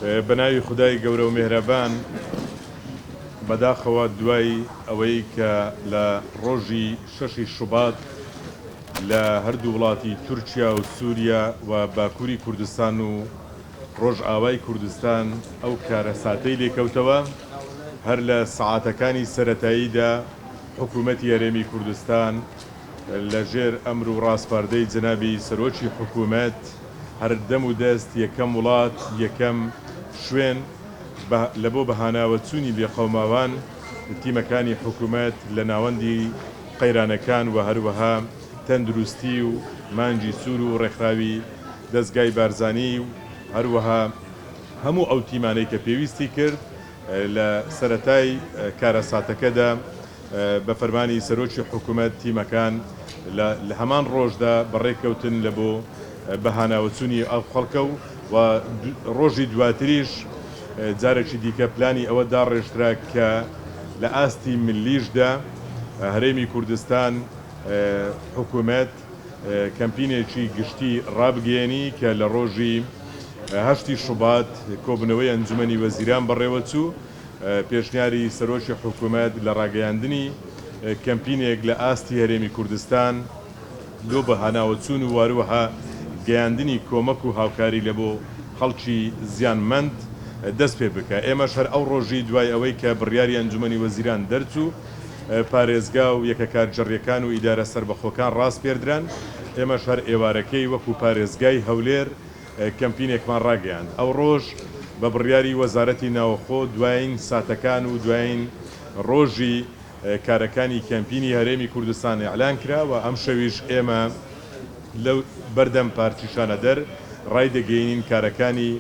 بەناوی خودای گەورە و مێهرەبان. بەداخەوە دوای ئەوەی کە لە ڕۆژی شەشی شوبات لە هەردوو وڵاتی تورکیا و سوریا و باکوری کوردستان و ڕۆژئاوای کوردستان ئەو کارەساتەی لێکەوتەوە، هەر لە سەعاتەکانی سەرەتاییدا حکوومەتی هەرێمی کوردستان لە ژێر ئەمر و ڕاسپاردەی جەنابی سەرۆکی حکوومەت هەر دەم و دەست یەکەم وڵات یەکەم شوێن بە لە بۆ بەهاناوەچوونی لێقەوماوان تیمەکانی حکوومەت لە ناوەندی قەیرانەکان و هەروەها تەندروستی و مانگی سوور و ڕێکخراوی دەزگای بارزانی و هەروەها هەموو ئەو تیمانەی کە پێویستی کرد لە سەرەتای کارەساتەکەدا بە فەرمانی سەرۆکی حکومەت تیمەکان لە هەمان ڕۆژدا بەڕێکەوتن لە بۆ بەهاناوەچوونی ئەو خەڵکە و و ڕۆژی دواتریش جارێکی دیکە پلانی ئەوە داڕێژرا کە لە ئاستی ملیشدا هەرێمی کوردستان حکومەت کەمپینێکی گشتی ڕابگەیەنی کە لە ڕۆژی هەشتی شوبات کۆبوونەوەی ئەنجومەنی وەزیران بەڕێوەچوو. پێشنیاری سەرۆکی حکومەت لە ڕاگەیاندنی کەمپینێک لە ئاستی هەرێمی کوردستان لۆ بەهاناوەچوون و هەروەها گەیاندنی کۆمەک و هاوکاری لە بۆ خەڵکی زیانمەند دەست پێ بکا. ئێمەش هەر ئەو ڕۆژی دوای ئەوەی کە بڕیاری ئەنجومەنی وەزیران دەرچوو، پارێزگا و یەکە کارگێڕییەکان و ئیدارە سەربەخۆکان ڕاسپێردران، ئێمەش هەر ئێوارەکەی وەکو پارێزگای هەولێر کەمپینێکمان ڕاگەیاند. ئەوڕۆش بە بڕیاری وەزارەتی ناوخۆ دوایین ساتەکان و دوایین ڕۆژی کارەکانی کەمپینی هەرێمی کوردستان ئیعلان کرا و ئەمشەویش ئێمە لە بەردەم پارکی شانەدەر ڕایدەگەینین کارەکانی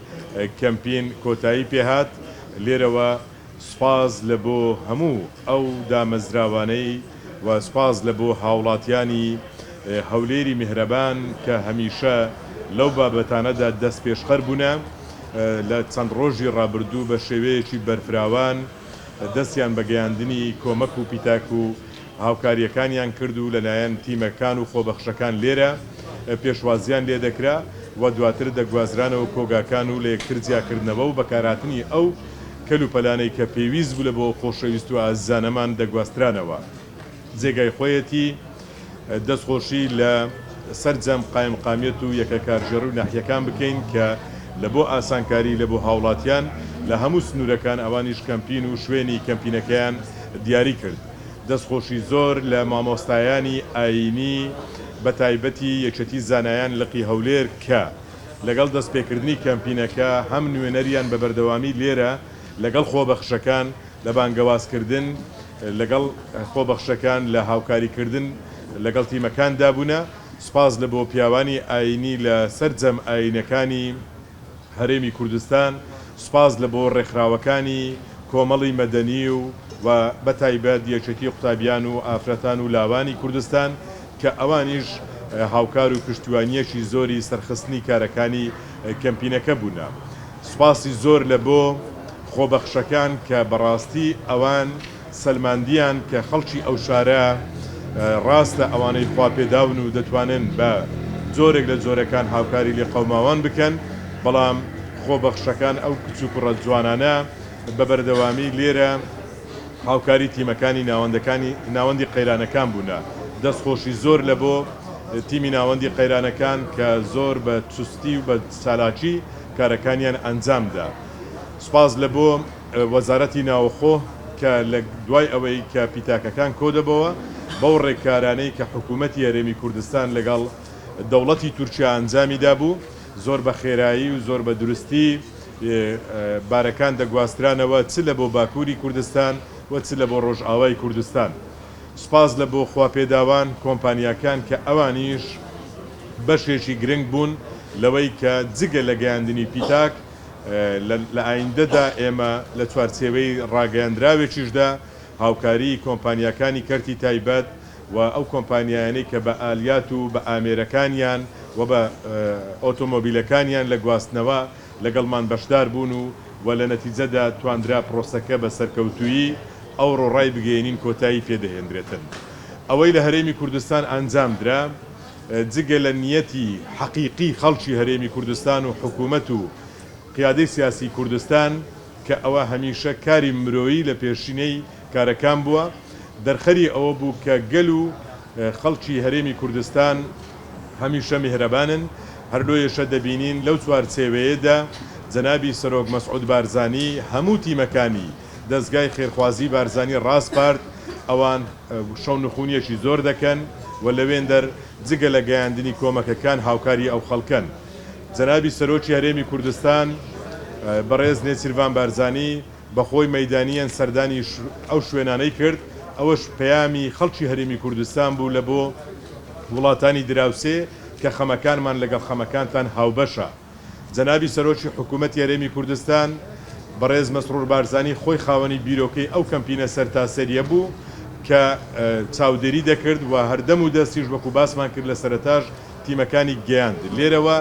کەمپین کۆتایی پێهات. لێرەوە سوپاس لە بۆ هەموو ئەو دامەزراوانەی و سوپاس لە بۆ هاوڵاتیانی هەولێری میهرەبان کە هەمیشە لەو بابەتانەدا دەستپێشخەر بوونە، لە چەند ڕۆژی ڕابردوو بە شێوەیەکی بەرفراوان دەستیان بە گەیاندنی کۆمەک و پیتاک و هاوکارییەکانیان کرد و لەلایەن تیمەکان و خۆبەخشەکان لێرە پێشوازییان لێدەکرا و دواتر دەگوازرانەوە کۆگاکان و لە یەکتر جیاکردنەوە و بەکارهاتنی ئەو کەلوپەلانەی کە پێویست بوو لە بۆ خۆشەویست و ئازیزانەمان دەگواسترانەوە. جێگای خۆیەتی دەستخۆشی لە سەرجەم قایمقامیەت و یەکە کارگێڕی و ناحیەکان بکەین کە لە بۆ ئاسانکاری لە بۆ هاوڵاتیان لە هەموو سنوورەکان ئەوانیش کەمپین و شوێنی کەمپینەکەیان دیاری کرد. دەستخۆشی زۆر لە مامۆستایانی ئایینی بە تایبەتی یەکێتی زانایان لقی هەولێر کە لەگەڵ دەستپێکردنی کەمپینەکە هەم نوێنەریان بە بەردەوامی لێرە لەگەڵ خۆبەخشەکان لە بانگەوازکردن لەگەڵ خۆبەخشەکان لە هاوکاریکردن لەگەڵ تیمەکاندا بوونە. سوپاس لە بۆ پیاوانی ئایینی لە سەرجەم ئایینەکانی هەرێمی کوردستان، سوپاس لە بۆ ڕێکخراوەکانی کۆمەڵی مەدەنی و و بە تایبەت یەکێتی قوتابیان و ئافرەتان و لاوانی کوردستان کە ئەوانیش هاوکار و پشتیوانییەکی زۆری سەرخستنی کارەکانی کەمپینەکە بوونە. سوپاسی زۆر لە بۆ خۆبەخشەکان کە بەڕاستی ئەوان سەلماندیان کە خەڵکی ئەو شارە ڕاستە ئەوانەی خواپێداون و دەتوانن بە جۆرێک لە جۆرەکان هاوکاری لێقەوماوان بکەن، بەڵام خۆبەخشەکان ئەو کچ و کوڕە جوانانە بە بەردەوامی لێرە هاوکاری تیمەکانی ناوەندەکانی ناوەندی قەیرانەکان بوونە. دەستخۆشی زۆر لە بۆ تیمی ناوەندی قەیرانەکان کە زۆر بە چوستی و بە چالاکی کارەکانیان ئەنجام دا. سوپاس لە بۆ وەزارەتی ناوخۆ کە لە دوای ئەوەی کە پیتاکەکان کۆدەبەوە بەو ڕێککارانەی کە حکوومەتی هەرێمی کوردستان لەگەڵ دەوڵەتی تورکیا ئەنجامی دابوو زۆر بە خێرایی و زۆر بە دروستی بارەکان دەگواسترانەوە چ لە بۆ باکووری کوردستان و چ لە بۆ ڕۆژئاوای کوردستان. سوپاس لە بۆ خواپێداوان کۆمپانیاکان کە ئەوانیش بەشێکی گرنگ بوون لەوەی کە جگە لە گەیاندنی پیتاک لە ئایندەدا ئێمە لە چوارچێوەی ڕاگەیاندراوێکیشدا هاوکاریی کۆمپانیاکانی کەرتی تایبەت و ئەو کۆمپانیایانەی کە بە ئالیات و بە ئامێرەکانیان و بە ئۆتۆمۆبیلەکانیان لە گواستنەوە لەگەڵمان بەشدار بوون و و لە نەتیجەدا تواندرا پرۆسەکە بە سەرکەوتوویی ئەوڕۆ ڕایبگەیەنین کۆتایی پێ دەهێندرێتن. ئەوەی لە هەرێمی کوردستان ئەنجام درا جگە لە نیەتی حەقیقی خەڵکی هەرێمی کوردستان و حکوومەت و. قیادەی سیاسی کوردستان کە ئەوە هەمیشە کاری مرۆیی لە پێشینەی کارەکان بووە، دەرخەری ئەوە بوو کە گەل و خەڵکی هەرێمی کوردستان هەمیشە میهرەبانن، هەر لۆیەشە دەبینین لەو چوارچێوەیەدا جەنابی سەرۆک مەسعود بارزانی هەموو تیمەکانی دەزگای خێرخوازی بارزانی ڕاسپارد، ئەوان شەونخونیەکی زۆر دەکەن و لەوێندەر جگە لە گەیاندنی کۆمەکەکان هاوکاری ئەو خەڵکەن. جەنابی سەرۆکی هەرێمی کوردستان بەڕێز نێچیرڤان بارزانی بە خۆی مەیدانییەن سەردانی ئەو شوێنانەی کرد، ئەوەش پەیامی خەڵکی هەرێمی کوردستان بوو لە بۆ وڵاتانی دراوسێ کە خەمەکانمان لەگەڵ خەمەکانتان هاوبەشە. جەنابی سەرۆکی حکوومەتی هەرێمی کوردستان بەڕێز مەسرور بارزانی خۆی خاوەنی بیرۆکەی ئەو کەمپینە سەرتاسەرییە بوو کە چاودێری دەکرد و هەردەم و دەستیش وەکو باسمان کرد لە سەرەتاش تیمەکانی گەیاند. لێرەوە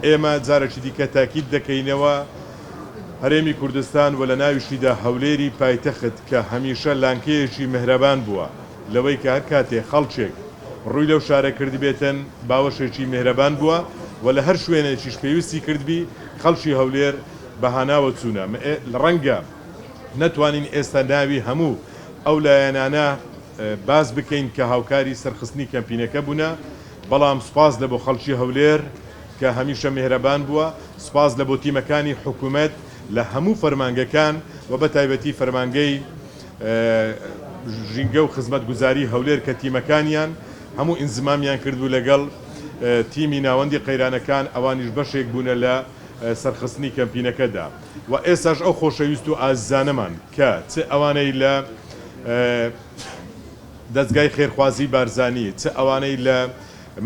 ئێمە جارێکی دیکە تاکید دەکەینەوە هەرێمی کوردستان و لە ناویشیدا هەولێری پایتەخت کە هەمیشە لانکەیەکی میهرەبان بووە لەوەی کە هەر کاتێ خەڵکێک ڕووی لەو شارە کردبێتن باوەشێکی میهرەبان بووە و لە هەر شوێنێکیش پێویستی کردبی خەڵکی هەولێر بە هاناوە چوونە. ڕەنگە نەتوانین ئێستا ناوی هەموو ئەو لایەنانە باس بکەین کە هاوکاری سەرخستنی کەمپینەکە بوونە، بەڵام سوپاس لە بۆ خەڵکی هەولێر کە هەمیشە میهرەبان بووە، سوپاس لە بۆ تیمەکانی حکومەت لە هەموو فەرمانگەکان و بە تایبەتی فەرمانگەی ژینگە و خزمەتگوزاری هەولێر کە تیمەکانیان هەموو ئینزمامیان کردبوو لەگەڵ تیمی ناوەندی قەیرانەکان ئەوانیش بەشێک بوونە لە سەرخستنی کەمپینەکەدا و ئێستاش ئەو خۆشەویست و ئازیزانەمان کە چ ئەوانەی لە دەزگای خێرخوازی بارزانی، چ ئەوانەی لە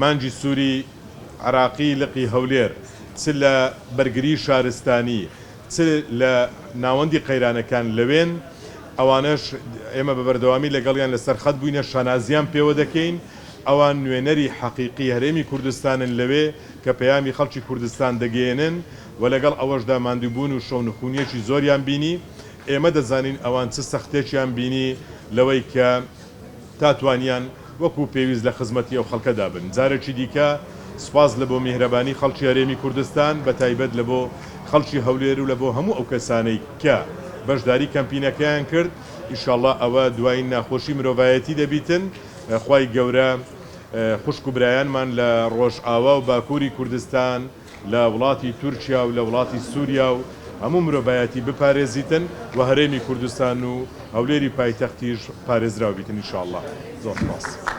مانگی سووری عێراقی لقی هەولێر، چ لە بەرگری شارستانی، چ لە ناوەندی قەیرانەکان لەوێن، ئەوانەش ئێمە بە بەردەوامی لەگەڵیان لەسەر خەت بووینە، شانازیان پێوە دەکەین، ئەوان نوێنەری حەقیقی هەرێمی کوردستانن لەوێ کە پەیامی خەڵکی کوردستان دەگەیەنن و لەگەڵ ئەوەشدا ماندووبوون و شەونخوونییەکی زۆریان بینی. ئێمە دەزانین ئەوان چ سەختێکیان بینی لەوەی کە تا توانیان وەکو پێویست لە خزمەتی ئەو خەڵکەدا بن. جارێکی دیکە سوپاس لە بۆ میهرەبانی خەڵکی هەرێمی کوردستان، بە تایبەت لە بۆ خەڵکی هەولێر و لە بۆ هەموو ئەو کەسانەی کە بەشداری کەمپینەکەیان کرد. ئیشاڵڵا ئەوە دوایین ناخۆشی مرۆڤایەتی دەبیتن. خوای گەورە خوشک و برایانمان لە ڕۆژئاوا و باکووری کوردستان، لە وڵاتی تورکیا و لە وڵاتی سوریا و هەموو مرۆڤایەتی بپارێزیتن و هەرێمی کوردستان و هەولێری پایتەختیش پارێزراو بیتن ان شاء اللە زۆر سوپاس.